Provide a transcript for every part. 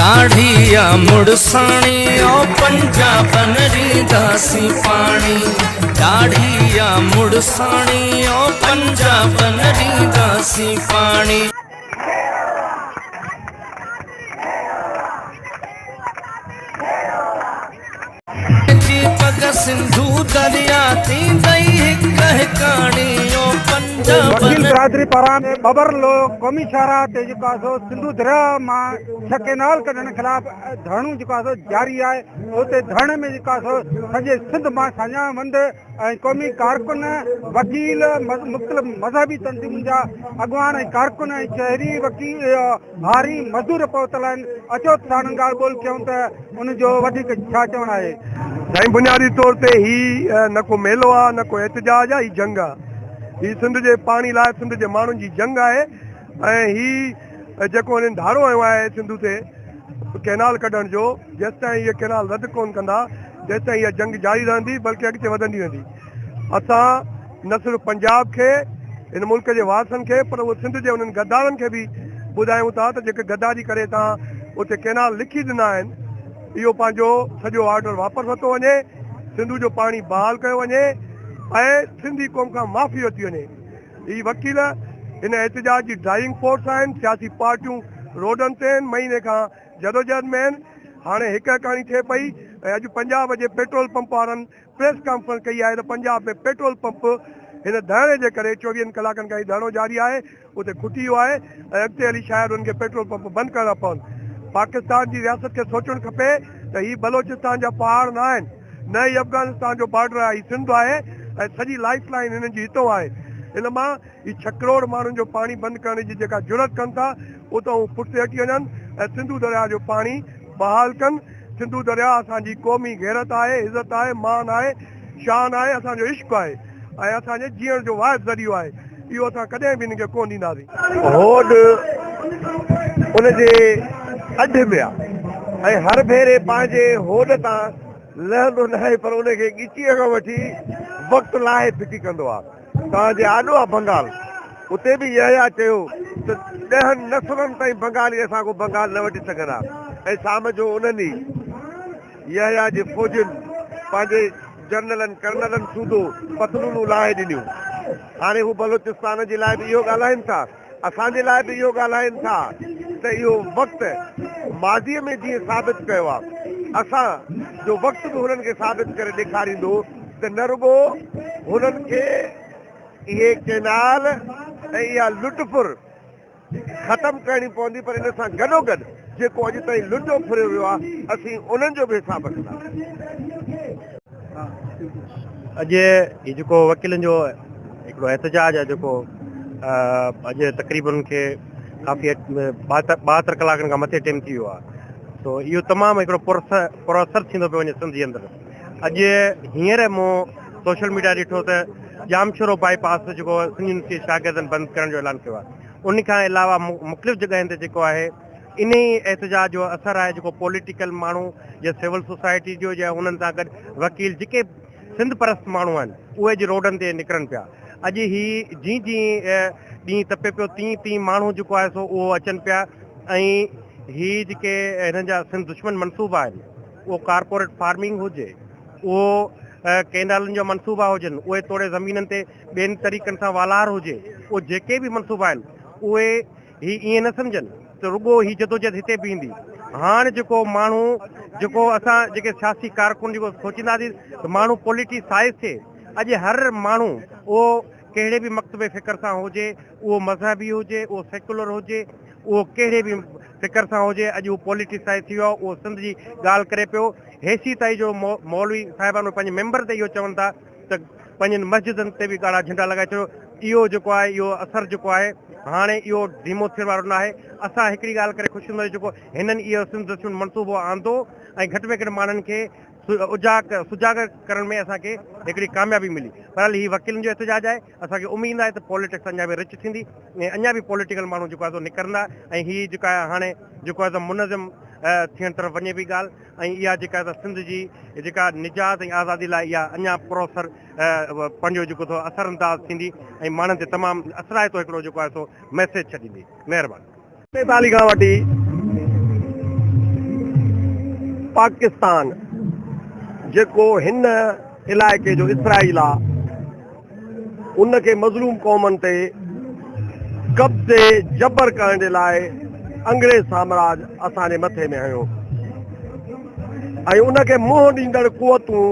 ڏاڍي آ مڙساڻي او پنجابن ڏينداسين پاڻي ڏاڍي آ مڙساڻي او پنجابن ڏينداسين پاڻي. جي پڳ سنڌو دريا ٿيندئي هڪ هڪاڻي او پنجابن. وڪيل برادري پاران ٻٻرلو قومي شاهراهه تي جيڪو آهي سو سنڌو درياهه مان ڇهه ڪئنال ڪڍڻ خلاف ڌرڻو جيڪو آهي سو جاري آهي اتي ڌرڻي ۾ جيڪو آهي سو سڄي سنڌ مان ساڃاهه وند ۽ قومي ڪارڪن، وڪيل، مختلف مذهبي تنظيمن جا اڳواڻ ۽ ڪارڪن ۽ شهري، وڪيل، هاري، مزدور پهتل آهن، اچو ته ساڻن ڳالهه ٻولهه ڪيون ته ان جو وڌيڪ ڇا چوڻ آهي. سائين بنيادي طور تي هي نه ڪو ميلو آ نه ڪو احتجاج آ هي جنگ آ هي سنڌ جي پاڻي لاء سنڌ جي ماڻهن جي جنگ آهي ۽ هي جيڪو هنن ڌاڙو هنيو آهي سنڌو تي ڪئنال ڪڍڻ جو جيستائين اهي ڪئنال رد ڪون ڪندا تيستائين اها جنگ جاري رهندي بلڪه اڳتي وڌندي ويندي. اسان نه صرف پنجاب کي هن ملڪ جي وارثن کي پر اهو سنڌ جي انهن غدارن کي به ٻڌايون ٿا ته جيڪي غداري ڪري توهان اتي ڪئنال لکي ڏنا آهن اهو پنهنجو سڄو آرڊر واپس ورتو وڃي سنڌو جو پاڻي بحال ڪيو وڃي ۽ سنڌي قوم کان معافي ورتي وڃي. هي وڪيل هن احتجاج جي ڊرائيونگ فورس آهن، سياسي پارٽيون روڊن تي آهن، مهيني کان جدوجهد ۾ آهن، هاڻي هڪ هڪاڻي ٿئي پئي ۽ اڄ پنجاب جي پيٽرول پمپ وارن پريس ڪانفرنس ڪئي آهي ته پنجاب ۾ پيٽرول پمپ هن ڌرڻي جي ڪري چوويهن ڪلاڪن کان هي ڌرڻو جاري آهي اتي کٽي ويو آهي ۽ اڳتي هلي شايد انهن کي پيٽرول پمپ بند ڪرڻا پون. پاڪستان جي رياست کي سوچڻ کپي ته هي بلوچستان جا پهاڙ نه آهن نه هي افغانستان جو بارڊر آهي هي سنڌ آهي ۽ سڄي لائف لائين هنن جي هتئون آهي ان مان هي ڇهه ڪروڙ ماڻهن جو پاڻي بند ڪرڻ جي جيڪا جرئت ڪن ٿا اتان هو پٺتي هٽي وڃن ۽ سنڌو درياهه جو پاڻي بحال ڪن. سنڌو درياهه اسان جي قومي غيرت آهي، عزت آهي، مان آهي، شان آهي، اسان جو عشق آهي ۽ اسان جي جيئڻ جو واحد ذريعو آهي. اهو اسان ڪڏهن به هن کي ڪونه ڏينداسين. هوڏ ان جي اڍ ۾ آ ۽ هر ڀيري پنهنجي هوڏ تان لهندو ناهي پر ان کي ڳچيء کان وٺي وقت لاهي ڦٽي ڪندو آ. توهان جي آڏو آ بنگال. اتي به يحيٰ چيو ته ڏهن نسلن تائين بنگالي اسان کان بنگال نه وٺي سگهندا ۽ شام جو انهن ئي، يحيٰ جي فوجين، پنهنجي جرنلن ڪرنلن سوڌو پتلونون لاهي ڏنيون. هاڻي هو بلوچستان جي لاء به اهو ڳالهائين ٿا. اسان جي لاء به اهو ڳالهائين ٿا ته اهو وقت ماضيء ۾ جيئن ثابت ڪيو آ، اسان جو وقت به هنن کي ثابت ڪري ڏيکاريندو ته نه رڳو هنن کي اهي ڪئنال ۽ اها لٽ ڦر ختم ڪرڻي پوندي پر ان سان گڏوگڏ جيڪو اڄ تائين لٽيو ڦريو ويو آ، اسين انهن جو به حساب رکنداسين. اڄ هي جيڪو وڪيلن جو هڪڙو احتجاج آهي جيڪو اڄ تقريبن کي ڪافي 72 ڪلاڪن کان مٿي ٽيم ٿي ويو آهي سو اهو تمام هڪڙو پر اثر ٿيندو پيو وڃي سنڌ جي اندر اڄ هينئر مون سوشل ميڊيا ڏٺو ته ڄامشورو باء پاس جيڪو سنڌ يونيورسٽي شاگردن بند ڪرڻ جو اعلان ڪيو آهي ان کان علاوه مختلف جڳهين تي جيڪو آهي انهي احتجاج جو اثر آهي جيڪو پوليٽيڪل ماڻهو يا سول سوسائٽي جو يا انهن سان گڏ وڪيل جيڪي سنڌ پرست ماڻهو آهن اهي اڄ روڊن تي نڪرن پيا اڄ هي جين جين ڏينهن تپي پيو تين تين ماڻهو جيڪو آهي سو اهو اچن پيا ۽ هي جيڪي هنن جا سنڌ دشمن منصوبا آهن اهو ڪارپوريٽ فارمنگ هجي اهو ڪينالن جا منصوبا هجن اهي توڙي زمينن تي ٻين طريقن سان والار هجي اهو جيڪي به منصوبا آهن اهي هي ائين نه سمجهن ته رڳو هي جدوجهد هتي بيهندي. هاڻ جيڪو ماڻهو جيڪو اسان جيڪي سياسي ڪارڪن جيڪو سوچينداسين ته ماڻهو پوليٽي سائز ٿئي اڄ هر ماڻهو اهو ڪهڙي به مڪتب فڪر سان هجي اهو مذهبي هجي اهو سيڪولر هجي اهو ڪهڙي به فڪر سان هجي اڄ هو پوليٽي سائز ٿي ويو آهي اهو سنڌ جي ڳالهه ڪري پيو هيسي تائين جو مولوي صاحبان پنهنجي ميمبر تي اهو چون ٿا ته پنهنجن مسجدن تي به ڳاڙها جهنڊا لڳائي ڇڏيو اهو جيڪو آهي اهو اثر جيڪو آهي هاڻي اهو ڌيمو ٿيڻ وارو ناهي اسان هڪڙي ڳالهه ڪري خوش ٿينداسين جيڪو هنن اهو سنڌ دشمن منصوبو آندو ۽ گهٽ ۾ گهٽ ماڻهن کي اجاڳ سجاڳ ڪرڻ ۾ اسان کي هڪڙي ڪاميابي ملي بهرحال هي وڪيلن جو احتجاج آهي اسان کي اميد آهي ته پوليٽڪس اڃا به رچ ٿيندي ۽ اڃا به پوليٽيڪل ماڻهو جيڪو آهي سو نڪرندا ۽ هي جيڪا آهي هاڻي جيڪو آهي سو منظم ٿيڻ طرف وڃي پئي ڳالهه ۽ اها جيڪا آهي سا سنڌ جي جيڪا نجات ۽ آزادي لاء اها اڃا پراثر پنهنجو جيڪو ٿو اثر انداز ٿيندي ۽ ماڻهن تي تمام اثرائتو هڪڙو جيڪو آهي سو ميسيج ڇڏيندي. مهرباني. 47 کان وٺي پاڪستان جيڪو هن علائقي جو اسرائيل آ، ان کي مظلوم قومن تي قبضي جبر ڪرڻ جي لاء انگريز سامراج اسان جي مٿي ۾ هنيو ۽ ان کي منهن ڏيندڙ قوتون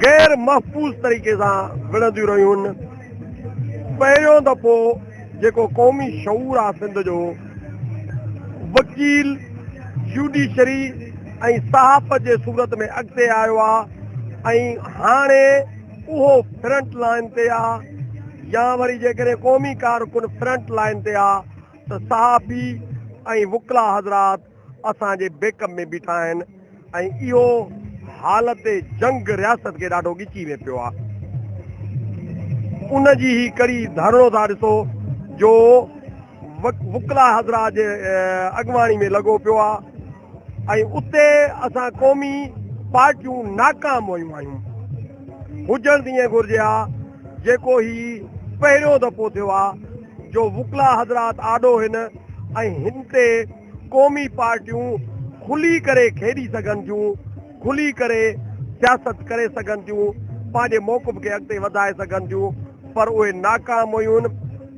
غير محفوظ طريقي سان وڙهنديون رهيون. پهريون دفعو جيڪو قومي شعور آ سنڌ جو، وڪيل، جوڊيشري ۽ صحافت جي صورت ۾ اڳتي آيو آ ۽ هاڻي اهو فرنٽ لائين تي آ يا وري جيڪڏهن قومي ڪارڪن فرنٽ لائين تي آ ته صحافي ۽ وڪلا حضرات اسان جي بيڪ اپ ۾ بيٺا آهن ۽ اهو حالت جنگ رياست کي ڏاڍو ڳچي ۾ پيو آ. ان جي هي ڪڙي ڌرڻو ٿا ڏسو جو وڪلا حضرات جي اڳواڻي ۾ لڳو پيو آ ۽ اتي اسان قومي پارٽيون ناڪام ويون آهيون. هجڻ ته ائين گهرجي ها جيڪو هي پهريون دفعو ٿيو آ جو وڪلا حضرات آڏو هن ۽ هن تي قومي پارٽيون کلي ڪري کيڏي سگهن ٿيون، کلي ڪري سياست ڪري سگهن ٿيون، پنهنجي موقف کي اڳتي وڌائي سگهن ٿيون پر اهي ناڪام هيون.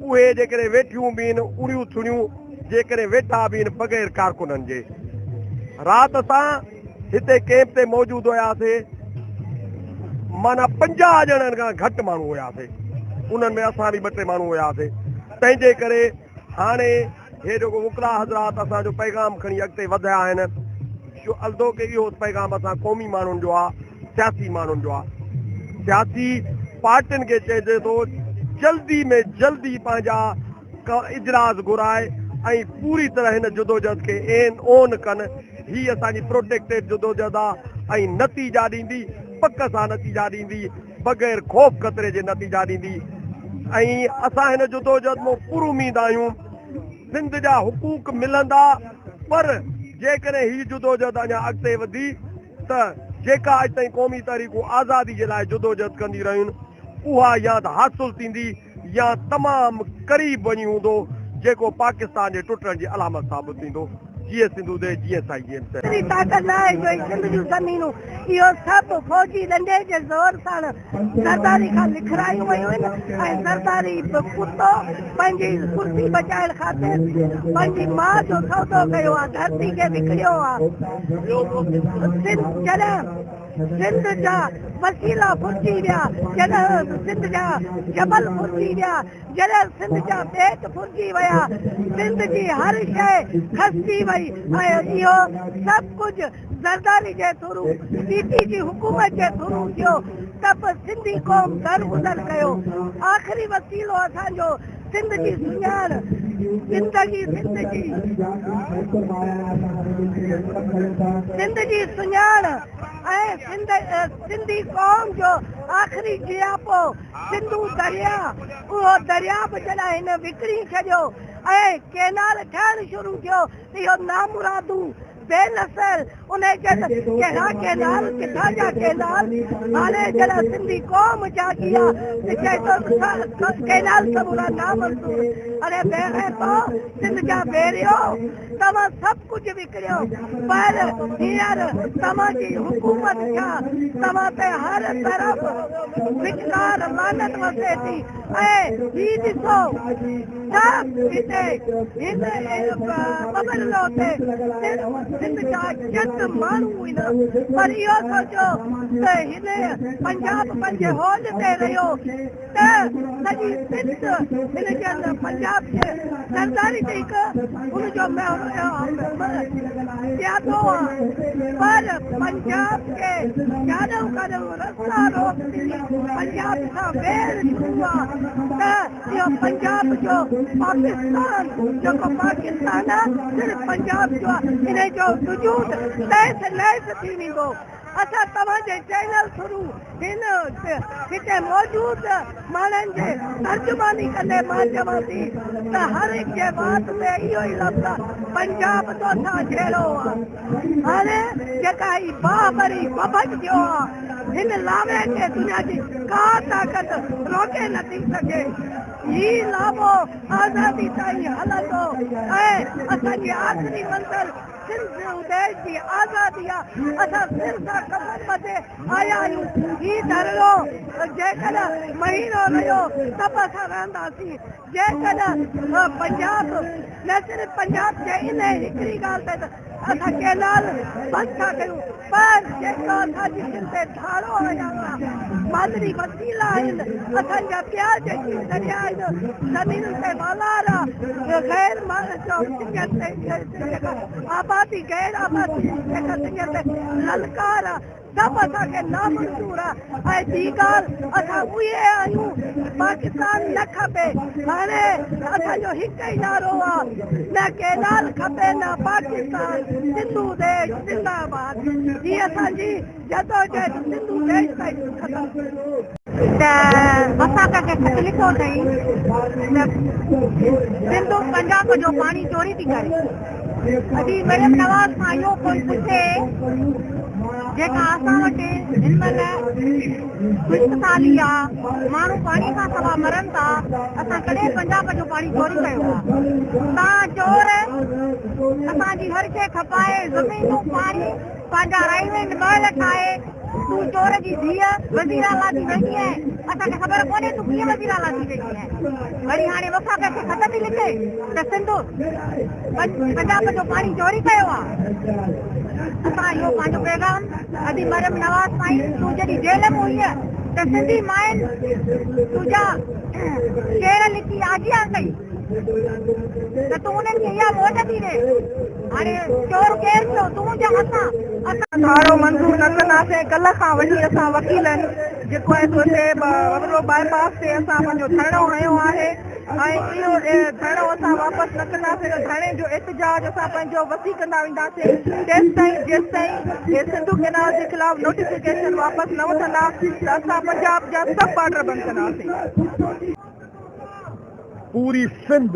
اهي جيڪڏهن ويٺيون به آهن اڙيون ٿڙيون، جيڪڏهن ويٺا به آهن بغير ڪارڪنن جي. رات اسان هتي ڪئمپ تي موجود هياسي، معنيٰ 50 ڄڻن کان گهٽ ماڻهو هياسي، انهن ۾ اسان به ٻه ٽي ماڻهو هياسي، تنهن جي ڪري هاڻي هي جيڪو وڪلاء حضرات اسان جو پيغام کڻي اڳتي وڌيا آهن، جو الدو ڪي اهو پيغام اسان قومي ماڻهن جو آ، سياسي ماڻهن جو آ. سياسي پارٽين کي چئجي ٿو جلدي ۾ جلدي پنهنجا اجلاس گهرائي ۽ پوري طرح هن جدوجهد کي اين اون ڪن. هي اسان جي پروٽيڪٽيڊ جدوجهد آ ۽ نتيجا ڏيندي، پڪ سان نتيجا ڏيندي، بغير خوف خطري جي نتيجا ڏيندي ۽ اسان هن جدوجهد مان پراميد آهيون. سنڌ جا حقوق ملندا پر جيڪڏهن هي جدوجهد اڃا اڳتي وڌي ته جيڪا اڄ تائين قومي تحريڪون آزادي جي لاء جدوجهد ڪندي رهيون اها يا ته حاصل ٿيندي يا تمام قريب وڃي هوندو جيڪو پاڪستان جي ٽٽڻ جي علامت ثابت ٿيندو. جيئي سنڌو ديس جيئي سائين جي ايم سيد. ايتري طاقت نه آهي جو هي سنڌ جون زمينون اهو سڀ فوجي ڏنڊي جي زور ساڻ زرداري کان لکرايون ويون آهن ۽ زرداري به ڪتو پنهنجي ڪرسي بچائڻ خاطر پنهنجي ماء جو سودو ڪيو آهي ڌرتي کي وڪڻيو آهي سنڌ جڏهن سنڌ جا وسيلا ڦرجي ويا جڏهن سنڌ جا جبل ڦرجي ويا جڏهن سنڌ جا ٻيٽ ڦرجي ويا، سنڌ جي هر شيء کسجي وئي ۽ اهو سڀ ڪجهه زرداري جي ٿرو، پي پي جي حڪومت جي ٿرو ٿيو ته به سنڌي قوم درگذر ڪيو. آخري وسيلو اسان جو سنڌ جي سڃاڻ، زندگي سنڌ جي سنڌ جي سڃاڻ ۽ سنڌي قوم جو آخري جياپو، سنڌو درياء، اهو درياء به جڏهن هن وڪڻي ڇڏيو ۽ ڪينال ٺهڻ شروع ٿيو ته اهو نامرادو بي نسل انهي چيو ته ڪهڙا ڪينال ڪٿان جا ڪينال هاڻي جڏهن سنڌي قوم جاڳي آ ته چئي ٿو ته ڪينال سمورا نامنظور اڙي بيغيرتو سنڌ جا ويريو توهان سڀ ڪجهه وڪڻيو پر هينئر توهان جي حڪومت ڇا توهان تي هر طرف ڦٽڪار لعنت وسي ٿي ۽ هي ڏسو ته هتي هن ٻٻرلو تي صرف سنڌ جا چند ماڻهو هن پر اهو سوچيو ته هن پنجاب پنهنجي هوڏ تي رهيو ته سڄي سنڌ هن جي اندر پنجاب جي سرداري تي هڪ ان جو پيادو آ پر پنجاب کي جاڏئون ڪاڏئون رستا روڪ ٿيندي پنجاب سان ويڙهه شروع آ ته اهو پنجاب جو پاڪستان جيڪو پاڪستان آ صرف پنجاب جو آ انهي جو وجود تهس نهس ٿي ويندو. اسان توهان جي چينل ٿرو هن هتي موجود ماڻهن جي ترجماني ڪندي مان چوان ٿي ته هر هڪ جي وات تي اهو ئي لفظ آ پنجاب توسان جهيڙو آ. هاڻي جيڪا هي باهه ٻري ڀڀٽ ٿيو آ هن لاوي کي دنيا جي ڪا طاقت روڪي نٿي سگهي. هي لابو آزادي تائين هلندو ۽ اسان جي آخري منزل سنڌ ديش جي آزادي آ. اسان سر سان قسم ٻڌي آيا آهيون. هي ڌرڻو جيڪڏهن مهينو رهيو ته به اسان رهنداسين. جيڪڏهن پنجاب نه صرف پنجاب جي ان هڪڙي ڳالهه تي اسان ڪينال بند ٿا ڪيون پر جيڪو اسان جي سنڌ تي ڌاڙو هنيا ويو آهي، مادري وسيلا آهن اسان جا، ٻيا جيڪي ذريعا آهن، زمينن تي والار آهي، غير سنگهن تي جيڪا آبادي، غير آبادي جيڪا سنگهن تي للڪار آهي، سڀ اسان کي نامنظور آهي. ۽ ٻي ڳالهه، اسان اهي آهيون، پاڪستان نه کپي. هاڻي اسان جو هڪ ئي نعرو آهي، نه ڪينال کپي نه پاڪستان، سنڌو ديش زنده آباد. هي اسان جي جدوجهد سنڌو ديش تائين ختم ٿيندي. ته وفاق کي خط لکيو اٿئي ته سنڌو پنجاب جو پاڻي چوري ٿي ڪري. ادي مريم نواز کان اهو ڪوئي پڇي، جيڪا اسان وٽ هن مهل خشڪ سالي آ، ماڻهو پاڻي کان سوا مرن ٿا، اسان ڪڏهن پنجاب جو پاڻي چوري ڪيو آ؟ توهان چور اسان جي هر شيء کپائي، زمينون، پاڻي، پنهنجا رائيونڊ محل ٺاهي، تون چور جي ڌيء وزير اعليٰ ٿي ويٺي آهين. اسان کي خبر ڪونهي تون ڪيئن وزير اعليٰ ٿي ويٺي آهين. وري هاڻي وفاق کي خط ٿي لکي ته سنڌ پنجاب جو پاڻي چوري ڪيو آ. اسان اهو پنهنجو پيغام ادي مريم نواز سائين، تون جڏهن جيل ۾ هئينء ته سنڌي ماين تنهنجا شعر لکي آجيان ڪئي ته تون انهن کي اها موٽ ٿي ڏي. هاڻي چور ڪير ٿيو، تون يا اسان؟ اسان ڌاڙو منظور نه ڪنداسين. ڪلهه کان وٺي اسان وڪيلن جيڪو آهي سو هتي ٻٻرلوء باء پاس تي اسان پنهنجو ڌرڻو هنيو آهي ۽ اهو ڌرڻو اسان واپس نه ڪنداسين. ڌرڻي جو احتجاج اسان پنهنجو وسيع ڪندا وينداسين تيستائين جيستائين هي سنڌو ڪينال جي خلاف نوٽيفڪيشن واپس نه وٺندا ته اسان پنجاب جا سڀ بارڊر بند ڪنداسين. پوري سنڌ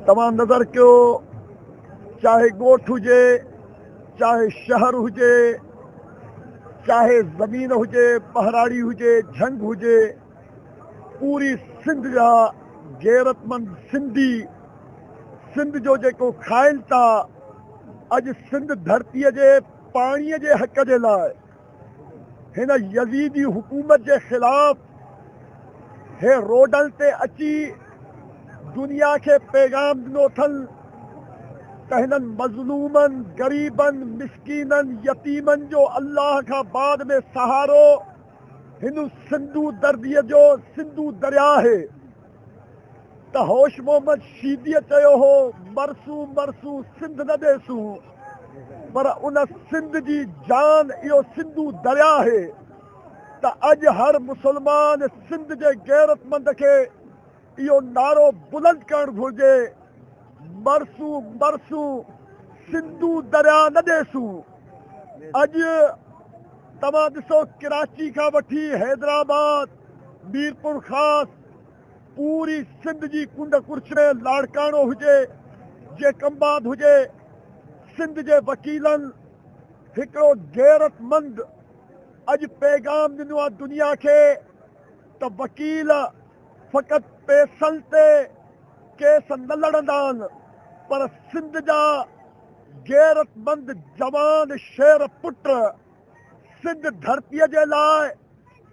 توهان نظر ڪيو، چاهي ڳوٺ هجي، چاهي شهر هجي، چاهي زمين هجي، ٻهراڙي هجي، جهنگ هجي، پوري سنڌ جا غيرتمند سنڌي سنڌ جو جيڪو کائن ٿا، اڄ سنڌ ڌرتي جي پاڻي جي حق جي لاء هن يزيدي حڪومت جي خلاف هي روڊن تي اچي دنيا کي پيغام ڏنو اٿن ته هنن مظلومن، غريبن، مسڪينن، يتيمن جو الله کان بعد ۾ سهارو هن سنڌو درديء جو سنڌو درياء آهي ته هوش محمد شيديء چيو هو مرسون مرسون سنڌ نه ڏيسون، پر ان سنڌ جي جان اهو سنڌو درياء آهي ته اڄ هر مسلمان سنڌ جي غيرتمند کي اهو نعرو بلند ڪرڻ گهرجي، مرسون مرسون سنڌو درياء نه ڏيسون. اڄ توهان ڏسو ڪراچي کان وٺي حيدرآباد، ميرپورخاص، پوري سنڌ جي ڪنڊ ڪڙڇ ۾ لاڙڪاڻو هجي، جيڪب آباد هجي، سنڌ جي وڪيلن هڪڙو غيرتمند اڄ پيغام ڏنو آهي دنيا کي ته وڪيل فقط پئسن تي ڪيس نه لڙندا آهن پر سنڌ جا غيرتمند جوان شير پٽ سنڌ ڌرتيء جي لاء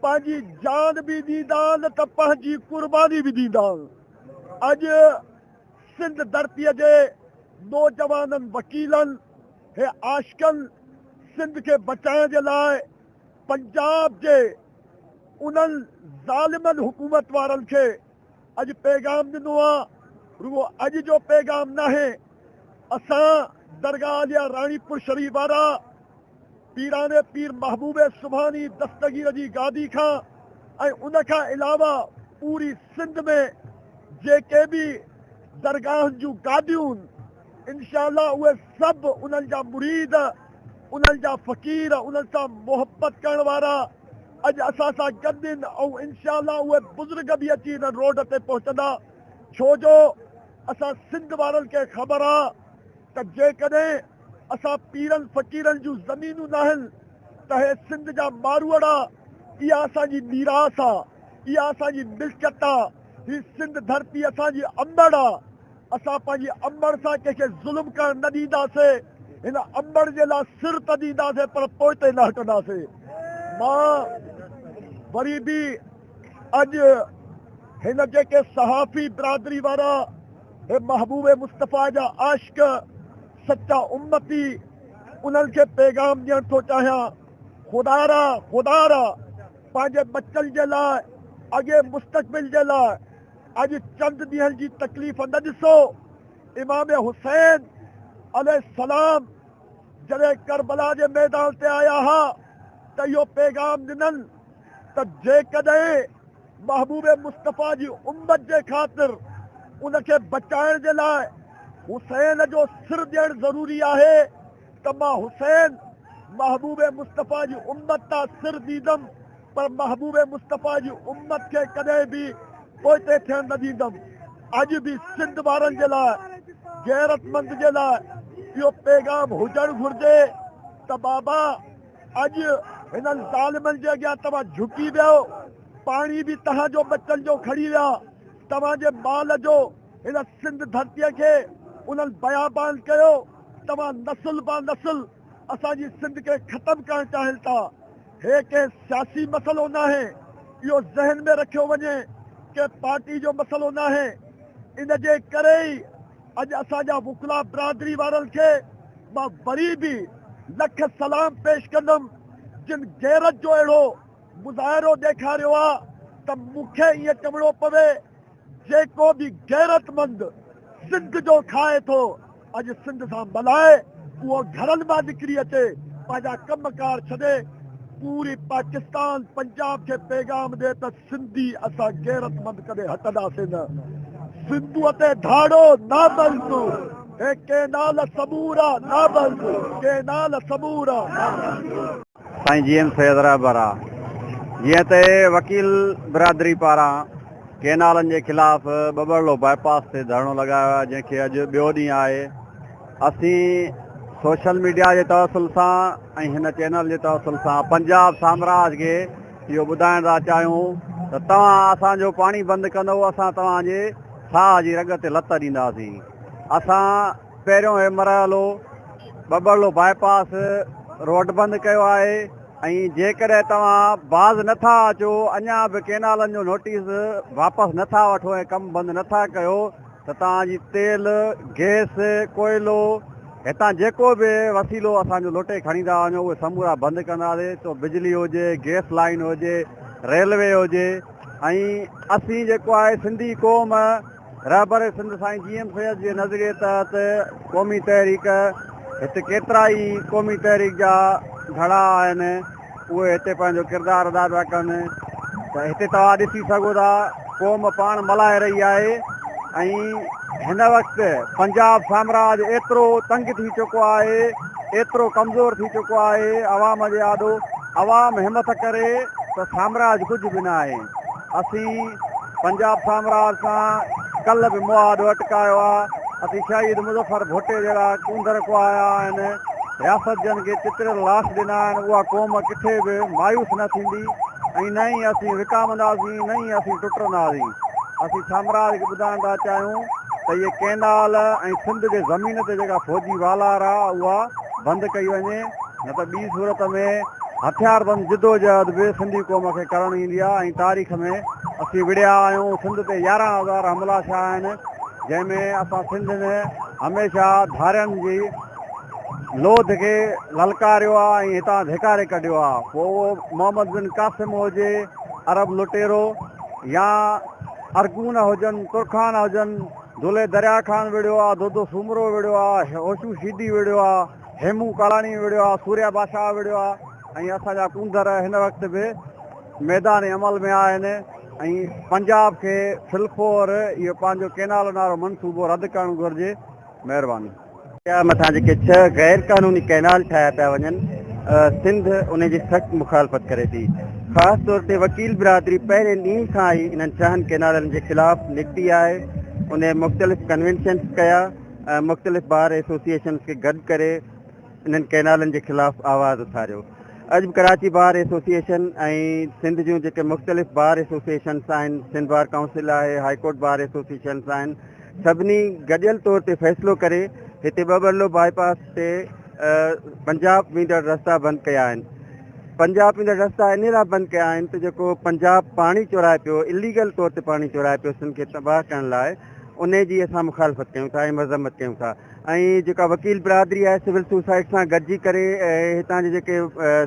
پنهنجي جان به ڏيندا آهن ته پنهنجي قرباني به ڏيندا آهن. اڄ سنڌ ڌرتيء جي نوجوانن وڪيلن هي عاشقن سنڌ کي بچائڻ جي لاء پنجاب جي انهن ظالمن حڪومت وارن کي اڄ پيغام ڏنو آ، رڳو اڄ جو پيغام ناهي، اسان درگاهه عاليه راڻيپور شريف وارا پيران پير محبوب سبحاني دستگير جي گادي کان ۽ ان کان علاوه پوري سنڌ ۾ جيڪي به درگاهن جون گاديون انشاء الله اهي سڀ انهن جا مريد انهن جا فقير انهن سان محبت ڪرڻ وارا اڄ اسان سان گڏ آهن ۽ انشاء الله اهي بزرگ به اچي هن روڊ تي پهچندا ڇو جو اسان سنڌ وارن کي خبر آ ته جيڪڏهن اسان پيرن فقيرن جون زمينون ناهن ته هي سنڌ جا ماروئڙا اها اسان جي ميراث آ. اها اسان جي ملڪيت آ، هي سنڌ ڌرتي اسان جي امڙ آ، اسان پنهنجي امڙ سان ڪنهن کي ظلم ڪرڻ نه ڏينداسين، هن امڙ جي لاء سر ته ڏينداسين پر پوئتي نه هٽنداسين. مان وري به اڄ هن جيڪي صحافي برادري وارا هي محبوب مصطفيٰ جا عاشق سچا امتي انهن کي پيغام ڏيڻ ٿو چاهيان خدارا خدارا پنهنجي ٻچن جي لاء اڳي مستقبل جي لاء اڄ چند ڏينهن جي تڪليف نه ڏسو امام حسين عليه السلام جڏهن ڪربلا جي ميدان تي آيا ها ته اهو پيغام ڏنن ته جيڪڏهن محبوب مصطفيٰ جي امت جي خاطر ان کي بچائڻ جي لاء حسين جو سر ڏيڻ ضروري آهي ته مان حسين محبوب مصطفيٰ جي امت تان سر ڏيندم پر محبوب مصطفيٰ جي امت کي ڪڏهن به پوئتي ٿيڻ نه ڏيندم. اڄ به سنڌ وارن جي لاء غيرتمند جي لاء اهو پيغام هجڻ گهرجي ته بابا اڄ هنن ظالمن جي اڳيان توهان جهڪي ويو، پاڻي به توهان جو ٻچن جو کڻي ويا، توهان جي مال جو هن سنڌ ڌرتيء کي انهن بيابان ڪيو، توهان نسل با نسل اسان جي سنڌ کي ختم ڪرڻ چاهين ٿا، هي ڪنهن سياسي مسئلو ناهي، اهو ذهن ۾ رکيو وڃي ڪنهن پارٽي جو مسئلو ناهي، ان جي ڪري ئي اڄ اسان جا وڪلا برادري وارن کي مان وري به لک سلام پيش ڪندم جن غيرت جو اهڙو مظاهرو ڏيکاريو آ ته مون کي ائين چوڻو پوي جيڪو به غيرتمند سنڌ جو کائي ٿو اڄ سنڌ سان ملائي اهو گهرن مان نڪري اچي پنهنجا ڪم ڪار ڇڏي پوري پاڪستان پنجاب کي پيغام ڏي ته سنڌي اسان غيرتمند ڪڏهن هٽنداسين نه، سنڌوء تي ڌاڙو نامنظور، هي ڪينال سمورا نامنظور، ڪينال سمورا نامنظور. سائين جي ايم سيد رهبر آ جيئن ته وڪيل برادري پاران ڪينالن جي خلاف ٻٻرلو باء پاس تي ڌرڻو لڳايو آهي جنهن کي اڄ ٻيو ڏينهن آهي اسين سوشل ميڊيا جي توسل سان ۽ هن چينل جي توسل سان پنجاب سامراج کي اهو ٻڌائڻ ٿا چاهيون ته توهان اسان جو پاڻي بند ڪندؤ اسان توهان جي ساهه جي رڳ تي لت ڏينداسين. اسان پهريون هي مرحلو ٻٻرلو باء پاس روڊ بند ڪيو آهي ۽ جيڪڏهن توهان باز نه ٿا اچو اڃا به ڪينالن جو نوٽيس واپس نه ٿا وٺو ۽ ڪم بند نه ٿا ڪيو ته توهان جي تيل، گئس، ڪوئلو، هتان جيڪو به وسيلو اسان جو لوٽي کڻي ٿا وڃو اهي سمورا بند ڪنداسين سو بجلي هجي، گئس لائين هجي، ريلوي هجي ۽ اسين جيڪو آهي سنڌي قوم رهبر سنڌ سائين جي ايم سيد جي نظريي تحت قومي تحريڪ هت ڪيترا ئي قومي تحريڪ جا گهڙا آهن اهي هتي پنهنجو ڪردار ادا پيا ڪن ته هتي توهان ڏسي سگهو ٿا قوم پاڻ ملهائي رهي آهي ۽ هن وقت پنجاب سامراج ايترو تنگ ٿي چڪو آهي ايترو ڪمزور ٿي چڪو آهي عوام جي آڏو عوام همٿ ڪري ته سامراج ڪجهه به نه آهي اسين پنجاب سامراج سان ڪلهه به مهاڏو اٽڪايو آهي اسين شهيد مظفر ڀٽي جهڙا ڪونڌر ڪهايا آهن رياست جن کي چتريل لاش ڏنا آهن اها قوم ڪٿي به مايوس نه ٿيندي ۽ نه ئي اسين وڪامنداسين نه ئي اسين ٽٽنداسين. اسين سامراج کي ٻڌائڻ ٿا چاهيون ته اهي ڪئنال ۽ سنڌ جي زمين تي جيڪا فوجي والار آهي اها بند ڪئي وڃي نه ته ٻي صورت ۾ هٿياربند جدوجهد به سنڌي قوم کي ڪرڻ ايندي آهي ۽ تاريخ ۾ اسين وڙهيا آهيون سنڌ تي 11000 حملا ٿيا آهن جنهن ۾ اسان سنڌ ۾ هميشه ڌارين جي لوڌ کي للڪاريو آ ۽ هتان ڌڪاري ڪڍيو آ پوء اهو محمد بن قاسم هجي عرب لٽيرو يا ارغون هجن ترخان هجن دولهه دريا خان وڙهيو آ دودو سومرو وڙهيو آ هوشو شيدي وڙهيو آ هيمون ڪالاڻي وڙهيو آ سوريا بادشاهه وڙهيو آ ۽ اسان جا ڪونڌر هن وقت به ميدان عمل ۾ آهن ۽ پنجاب کي فلفور اهو پنهنجو ڪينالن وارو منصوبو رد ڪرڻ گهرجي مهرباني. درياء مٿان جيڪي ڇهه غير قانوني ڪئنال ٺاهيا پيا وڃن سنڌ ان جي سخت مخالفت ڪري ٿي خاص طور تي وڪيل برادري پهرين ڏينهن کان ئي انهن ڇهن ڪئنالن جي خلاف نڪتي آهي ان مختلف ڪنوينشنس ڪيا مختلف بار ايسوسيئيشنس کي گڏ ڪري انهن ڪئنالن جي خلاف آواز اٿاريو. اڄ به ڪراچي بار ايسوسيئيشن ۽ سنڌ جون جيڪي مختلف بار ايسوسيئيشنس آهن، سنڌ بار ڪائونسل آهي، هائي ڪورٽ بار ايسوسيئيشنس آهن، سڀني گڏيل طور تي فيصلو ڪري هتي ٻٻرلو باء پاس تي پنجاب ويندڙ رستا بند ڪيا آهن. پنجاب ويندڙ رستا انهي لاء بند ڪيا آهن ته جيڪو پنجاب پاڻي چورائي پيو، اليگل طور تي پاڻي چورائي پيو سنڌ کي تباهه ڪرڻ لاء، انهي جي اسان مخالفت ڪيون ٿا ۽ مذمت ڪيون ٿا ۽ جيڪا وڪيل برادري آهي سول سوسائٽ سان گڏجي ڪري ۽ هتان جي جيڪي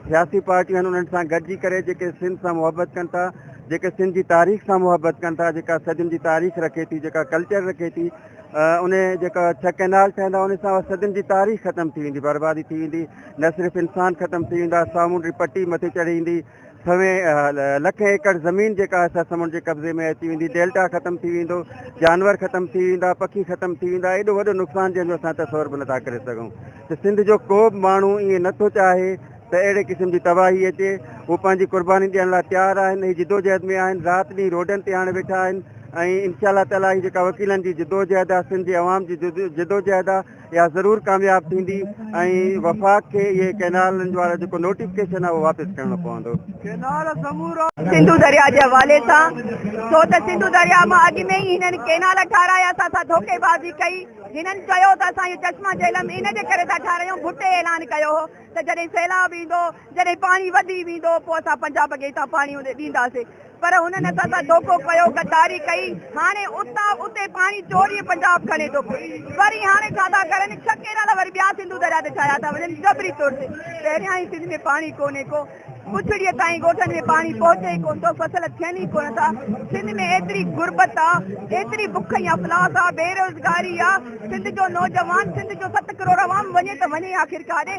سياسي پارٽيون آهن انهن سان گڏجي ڪري جيڪي سنڌ سان محبت ڪن ٿا، جيڪي سنڌ جي تاريخ سان محبت ڪن ٿا، جيڪا صدين جي تاريخ رکي ٿي، جيڪا ڪلچر رکي ٿي، ان جيڪا ڇهه ڪئنال ٺهندا ان سان صدين جي تاريخ ختم ٿي ويندي، بربادي ٿي ويندي، نه صرف انسان ختم ٿي ويندا، سامونڊي پٽي مٿي چڙهي ايندي، سوين لکين ايڪڙ زمين جيڪا آهي سا سمنڊ جي قبضي ۾ اچي ويندي، ڊيلٽا ختم ٿي ويندو، جانور ختم ٿي ويندا، پکي ختم ٿي ويندا، ايڏو وڏو نقصان جنهن جو اسان تصور به نٿا ڪري سگهون ته سنڌ جو ڪو به ماڻهو ائين نٿو چاهي ته اهڙي قسم جي تباهي اچي، هو پنهنجي قرباني ڏيڻ لاء تيار آهن، هي جدوجهد ۾ آهن، رات ڏينهن روڊن تي هاڻي ويٺا آهن ۽ انشاء الله تعاليٰ هي جيڪا وڪيلن جي جدوجهد آهي، سنڌ جي عوام جي جدوجهد آهي، اها ضرور ڪامياب ٿيندي ۽ وفاق کي اهي ڪئنالن وارو جيڪو نوٽيفڪيشن آهي اهو واپس ڪرڻو پوندو. سنڌو درياء جي حوالي سان ڇو ته سنڌو درياء مان اڳ ۾ ئي هنن ڪئنال ٺاهرايا اسان سان ڌوڪيبازي ڪئي، هنن چيو ته اسان اهو چشما جهلم ان جي ڪري ٿا ٺاهرايون، ڀٽي اعلان ڪيو هو ته جڏهن سيلاب ايندو، جڏهن پاڻي وڌي ويندو، پوء اسان پنجاب کي هتان پاڻي ڏينداسين. پر هنن اسان سان ڌوڪو ڪيو، غداري ڪئي. هاڻي اتان اتي پاڻي چوري پنجاب کڻي ٿو پيو. وري هاڻي ڇا ٿا ڪرن، ڇهه ڪينال وري ٻيا سنڌو درياء تي ٺاهيا ٿا وڃن جبري طور تي. پهريان ئي سنڌ ۾ پاڻي ڪونهي ڪو. پڇڙيء تائين ڳوٺن ۾ پاڻي پهچي ئي ڪونه ٿو، فصل ٿين ئي ڪونه ٿا. سنڌ ۾ ايتري غربت آ، ايتري بک ۽ افلاس آ، بيروزگاري آ، سنڌ جو نوجوان، سنڌ جو ست ڪروڙ عوام وڃي ته وڃي آخر ڪاڏي؟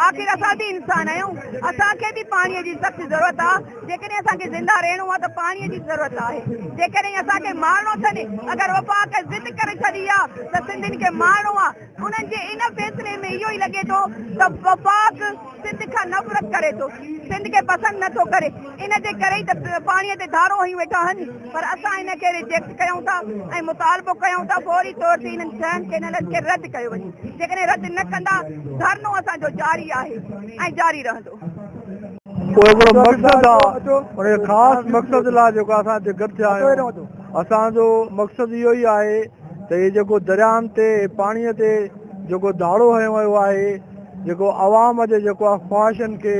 آخر اسان به انسان آهيون، اسان کي به پاڻيء جي سخت ضرورت آ، جيڪڏهن اسان کي زنده رهڻو آ ته پاڻيء جي ضرورت آهي، جيڪڏهن اسان کي مارڻو اٿن، اگر وفاق ضد ڪري ڇڏي آ ته سنڌين کي مارڻو آ، انهن جي ان فيصلي ۾ اهو ئي لڳي ٿو ته وفاق سنڌ کان نفرت ڪري ٿو، سنڌ کي پسند نه ٿو ڪري، ان جي ڪري ئي ته پاڻي تي ڌاڙو هنيون ويٺا آهن، پر اسان ان کي ريجيڪٽ ڪيون ٿا ۽ مطالبو ڪيون ٿا فوري طور تي انهن ڇهن ڪينالن کي رد ڪيو وڃي، جيڪڏهن رد نه ڪندا ڌرڻو اسان جو جاري آهي ۽ جاري رهندو. اهو هڪڙو مقصد آ، ان خاص مقصد لاء جيڪو اسان هتي گڏ ٿيا آهيون، اسان جو مقصد اهو ئي آهي ته هي جيڪو درياهن تي پاڻي تي جيڪو ڌاڙو هنيو ويو آهي، جيڪو عوام جي جيڪو آهي خواهشن کي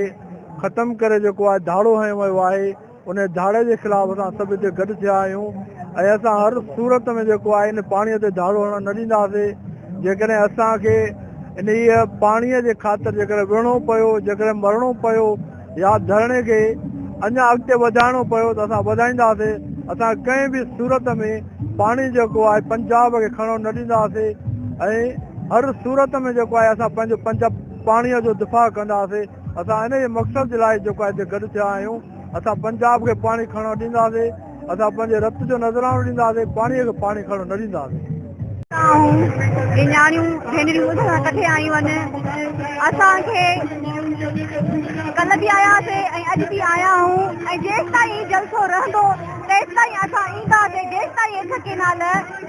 ختم ڪري جيڪو آهي ڌاڙو هنيو ويو آهي ان ڌاڙي جي خلاف اسان سڀ هتي گڏ ٿيا آهيون ۽ اسان هر صورت ۾ جيڪو آهي ان پاڻي تي ڌاڙو هڻڻ نه ڏينداسين جيڪڏهن اسان کي انهيء پاڻي جي خاطر جيڪڏهن وڙهڻو پيو جيڪڏهن مرڻو پيو يا ڌرڻي کي اڃا اڳتي وڌائڻو پيو ته اسان وڌائينداسين اسان ڪنهن به صورت ۾ پاڻي جيڪو آهي پنجاب کي کڻڻ نه ڏينداسين ۽ هر صورت ۾ جيڪو آهي اسان پنهنجو پنجاب پاڻي جو دفاع ڪنداسين اسان انهيء مقصد جي لاء جيڪو آهي هتي گڏ ٿيا آهيون اسان پنجاب کي پاڻي کڻڻ ڏينداسين اسان پنهنجي رت جو نذرانو ڏينداسين پاڻي کي پاڻي کڻڻ نه ڏينداسين. آئون ۽ نياڻيون ڀينريون اسان سان ڪٺي آيون آهن اسان کي ڪلهه به آياسي ۽ اڄ به آيا آهيون ۽ جيستائين هي جلسو رهندو تيستائين اسان اينداسي جيستائين اٺ ڪينال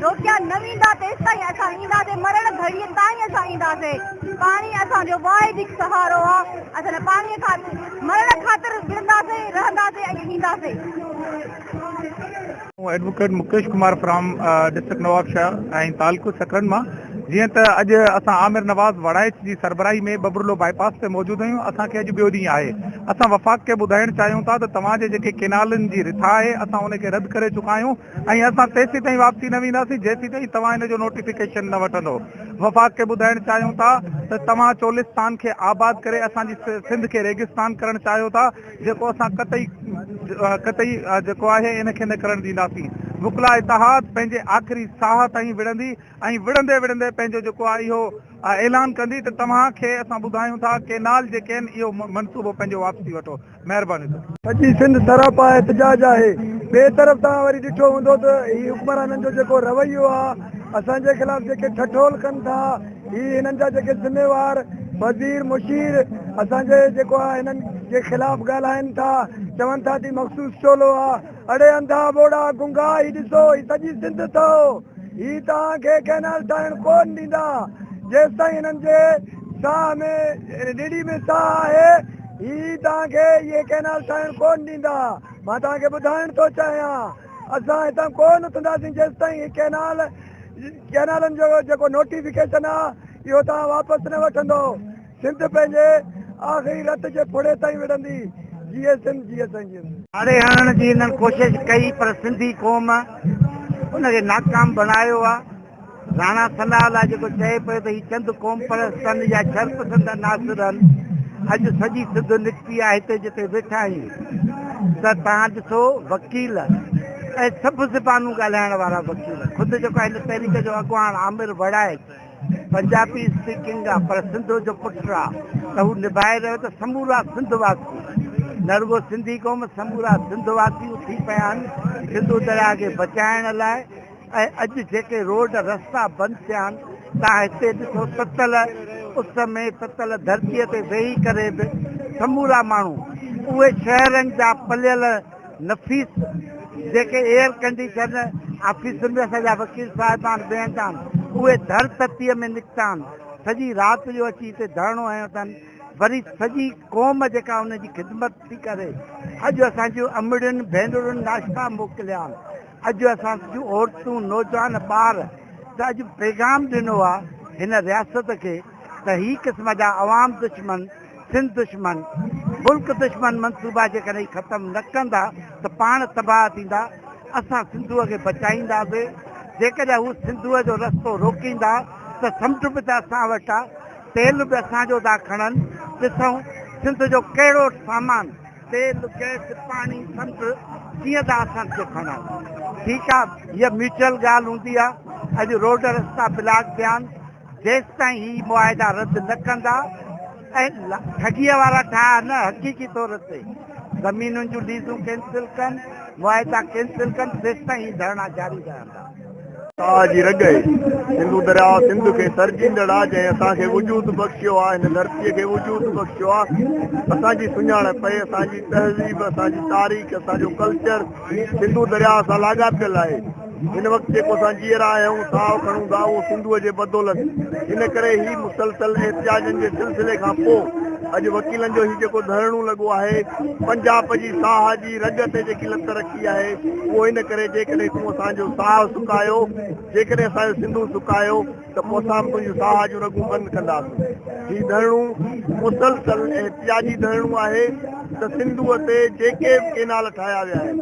روڪيا نه ويندا تيستائين اسان اينداسي مرڻ گهڙيء تائين اسان اينداسي پاڻي اسان جو واحد هڪ سهارو آ اسان پاڻي کان مرڻ خاطر وڙهنداسي رهنداسي ۽ اينداسي. Advocate Mukesh Kumar from district Nawabshah ۽ تعلقو سڪرنڊ مان جيئن ته اڄ اسان عامر نواز وڙائچ جي سربراهي ۾ ٻٻرلو باء پاس تي موجود آهيون اسان کي اڄ ٻيو ڏينهن آهي اسان وفاق کي ٻڌائڻ چاهيون ٿا ته توهان جي جيڪي ڪينالن جي رٿا آهي اسان ان کي رد ڪري چڪا آهيون ۽ اسان تيسيتائين واپسي نه وينداسين جيسيتائين توهان ان جو نوٽيفڪيشن نه وٺندو وفاق کي ٻڌائڻ چاهيون ٿا ته توهان چولستان کي آباد ڪري اسان جي سنڌ کي ريگستان ڪرڻ چاهيو ٿا جيڪو اسان قطعي قطعي جيڪو آهي ان کي نه ڪرڻ ڏينداسين. وڪلا اتحاد پنهنجي آخري ساهه تائين وڙهندي ۽ وڙهندي وڙهندي پنهنجو جيڪو آهي اهو اعلان ڪندي ته توهان کي اسان ٻڌايون ٿا ڪينال جيڪي آهن اهو منصوبو پنهنجو واپسي وٺو. مهرباني سر. سڄي سنڌ سراپا احتجاج آهي. ٻئي طرف توهان وري ڏٺو هوندو ته هي حڪمرانن جو جيڪو رويو آ اسان جي خلاف جيڪي ٺٺول ڪن ٿا هي هنن جا جيڪي ذميوار وزير مشير اسان جي جيڪو آ هنن جي خلاف ڳالهائن ٿا چون ٿا ته هي مخصوص ٽولو آ اڙي انڌا ٻوڙا گنگا هي ڏسو هي سڄي سنڌ اٿو هي توهان کي ڪئنال ٺاهڻ ڪون ڏيندا جيستائين هنن جي ساهه ۾ ڏيڏي ۾ ساهه آهي. هي توهان کي اهي ڪئنال ٺاهڻ ڪونه ڏيندا. مان توهان کي ٻڌائڻ ٿو چاهيان اسان هتان ڪونه اٿنداسين جيستائين هي ڪئنال ڪئنالن جو جيڪو نوٽيفڪيشن آ اهو توهان واپس نه وٺندو. سنڌ پنهنجي آخري رت جي ڦڙي تائين وڙهندي. جيئي سنڌ جيئي سائين جيئي سنڌ. ڌاڙي هڻڻ جي هنن ڪوشش ڪئي پر سنڌي قوم ان کي ناڪام بڻايو آ. راڻا ثناء الله جيڪو چئي پيو ته هي چند قومپرستن يا شرپسند عناصر آهن، اڄ سڄي سنڌ نڪتي آهي هتي جتي ويٺا آهيون ته توهان ڏسو وڪيل ۽ سڀ زبانون ڳالهائڻ وارا وڪيل خود جيڪو هن تحريڪ جو اڳواڻ عامر وڙائچ پنجابي اسپيڪنگ آ پر سنڌ جو پٽ آ ته هو نڀائي رهيو ته سمورا سنڌ واسي نه رڳو سنڌي قوم سمورا سنڌ واسي اٿي پيا آهن سنڌو درياء کي بچائڻ لاء ۽ اڄ جيڪي روڊ رستا بند ٿيا آهن توهان هتي ڏسو تتل اس ۾ تتل ڌرتي تي ويهي ڪري به سمورا ماڻهو اهي شهرن جا پليل نفيس جيڪي ايئر ڪنڊيشن آفيسن ۾ اسان جا وڪيل صاحبان ويهندا آهن اهي ڌر تتيء ۾ نڪتا آهن سڄي رات جو اچي هتي ڌرڻو هنيو اٿن وري سڄي قوم جيڪا ان جي خدمت ٿي ڪري اڄ اسان جون امڙين ڀينرن ناشتا موڪليا آهن اڄ اسان جون عورتون نوجوان ٻار ته اڄ پيغام ڏنو آهي هن رياست کي ته هي قسم جا عوام دشمن سنڌ دشمن، ملڪ دشمن منصوبا جيڪڏهن هي ختم نه ڪندا ته پاڻ تباهه ٿيندا، اسان سنڌوء کي بچائينداسين، جيڪڏهن هو سنڌوء جو رستو روڪيندا ته سمنڊ به ته اسان وٽ آ، تيل به اسان جو ٿا کڻن، ڏسون سنڌ جو ڪهڙو سامان، تيل، گئس، پاڻي، سمنڊ ڪيئن ٿا اسان جو کڻن. ٺيڪ آ هيء ميوچل ڳالهه هوندي آ، اڄ روڊ رستا بلاڪ ٿيا آهن، جيستائين هي معاهدا رد نه ڪندا ۽ ٺڳيء وارا ٺاهه نه حقيقي طور تي زمينن جون ليزون ڪينسل ڪن، معاهدا ڪينسل ڪن تيستائين هي ڌرڻا جاري رهندا. ساهه جي رڳ آهي. سنڌو درياء سنڌ کي سرجيندڙ آ، جنهن اسان کي وجود بخشيو آ، هن ڌرتيء کي وجود بخشيو آ. اسان جي سڃاڻپ آهي، اسان جي تهذيب، اسان جي تاريخ، اسان جو ڪلچر سنڌو درياء سان لاڳاپيل آهي. هن وقت جيڪو اسان جيئرا آهيون، ساهه کڻون ٿا، اهو سنڌوء جي بدولت. ان ڪري هي مسلسل احتجاجن جي سلسلي کان پوء اڄ وڪيلن جو هي جيڪو ڌرڻو لڳو آهي، پنجاب جي ساهه جي رڳ تي جيڪي لت رکي آهي، اهو ان ڪري جيڪڏهن تون اسان جو ساهه سڪايو، جيڪڏهن اسان جو سنڌو سڪايو ته پوء اسان به تنهنجون ساهه جون رڳون بند ڪنداسون. هي ڌرڻو مسلسل احتجاجي ڌرڻو آهي ته سنڌوء تي جيڪي به ڪينال ٺاهيا ويا آهن،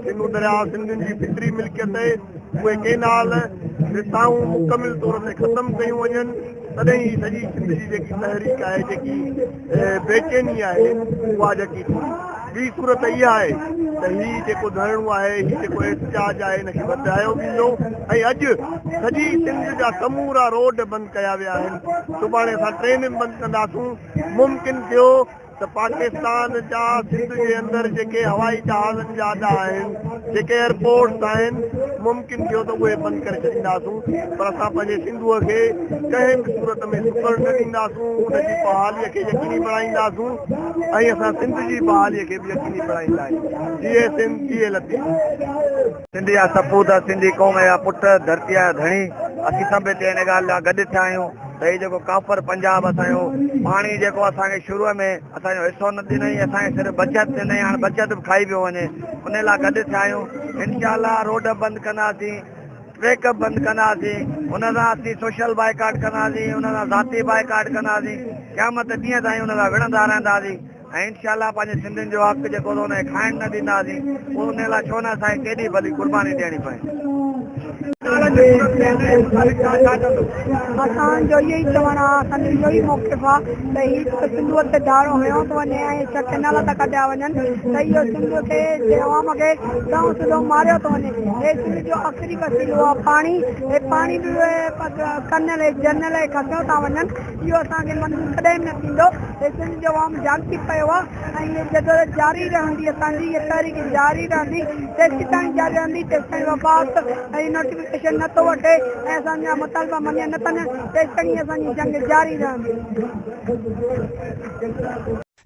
سنڌو درياء سنڌين جي فطري ملڪيت آهي، اهي ڪينال رٿائون مڪمل طور تي ختم ڪيون وڃن، تڏهن هي سڄي سنڌ جي جيڪي تحريڪ آهي، جيڪي بيچيني آهي، اها جهڪي ٿيندي. ٻي صورت اها آهي ته هي جيڪو ڌرڻو آهي، هي جيڪو احتجاج آهي، ان کي وڌايو ويندو ۽ اڄ سڄي سنڌ جا سمورا روڊ بند ڪيا ويا آهن، سڀاڻي اسان ٽرين به بند ڪنداسون، ممڪن ٿيو ته پاڪستان جا سنڌ جي اندر جيڪي هوائي جهازن جا اڏا آهن، جيڪي ايئرپورٽس آهن، ممڪن ٿيو ته اهي بند ڪري ڇڏينداسون پر اسان پنهنجي سنڌوء کي ڪنهن به صورت ۾ سڪڻ نه ڏينداسون، ان جي بحاليء کي يقيني بڻائينداسون ۽ اسان سنڌ جي بحاليء کي به يقيني بڻائيندا آهيون. جيئي سنڌ، جيئي لطيف. سنڌ جا سپوت، سنڌي قوم جا پٽ، ڌرتيء جا ڌڻي، اسين سڀ هتي ان ڳالهه لاء گڏ ٿيا آهيون ته هي جيڪو ڪافر پنجاب اسان جو پاڻي جيڪو اسان کي شروع ۾ اسان جو حصو نه ڏنائين، اسان کي صرف بچت ڏنائين، هاڻ بچت به کائي پيو وڃي، ان لاء گڏ ٿيا آهيون، انشاء الله روڊ بند ڪنداسين، ٽريڪ به بند ڪنداسين، ان سان اسين سوشل بائيڪاٽ ڪنداسين، ان سان ذاتي بائيڪاٽ ڪنداسين، قيامت ڏينهن تائين ان سان وڙهندا رهنداسين ۽ انشاء الله پنهنجي سنڌين جو حق جيڪو ان کي کائڻ نه ڏينداسين، پوء ان لاء ڇو نه اسان کي ڪيڏي ڀلي قرباني ڏيڻي پئي. اسان جو اهو ئي چوڻ آ، اسان جو اهو ئي موقف آ ته هي سنڌوء تي ڌاڙو هنيو ٿو وڃي ۽ ڇهه ڪئنال ٿا ڪڍيا وڃن ته اهو سنڌ کي جي عوام کي سنئون سڌو ماريو ٿو وڃي. هي سنڌ جو آخري وسيلو آ پاڻي، هي پاڻي به ڪنل ۽ جنرل ۽ کسيو ٿا وڃن، اهو اسان کي منظور ڪڏهن به نه ٿيندو. هي سنڌ جو عوام جاڳي پيو آ ۽ هي جدوجهد جاري رهندي، اسان جي هي تحريڪ جاري رهندي، تيسيتائين جاري رهندي جيستائين وفاق هي نوٽيفڪيشن نه ٿو وٺي ۽ اسان جا مطالبا مڃيا نه ٿا وڃن، تيستائين اسان جي جنگ جاري رهندي.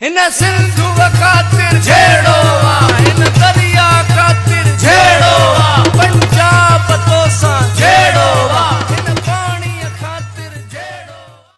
هن سنڌوء خاطر جهيڙو.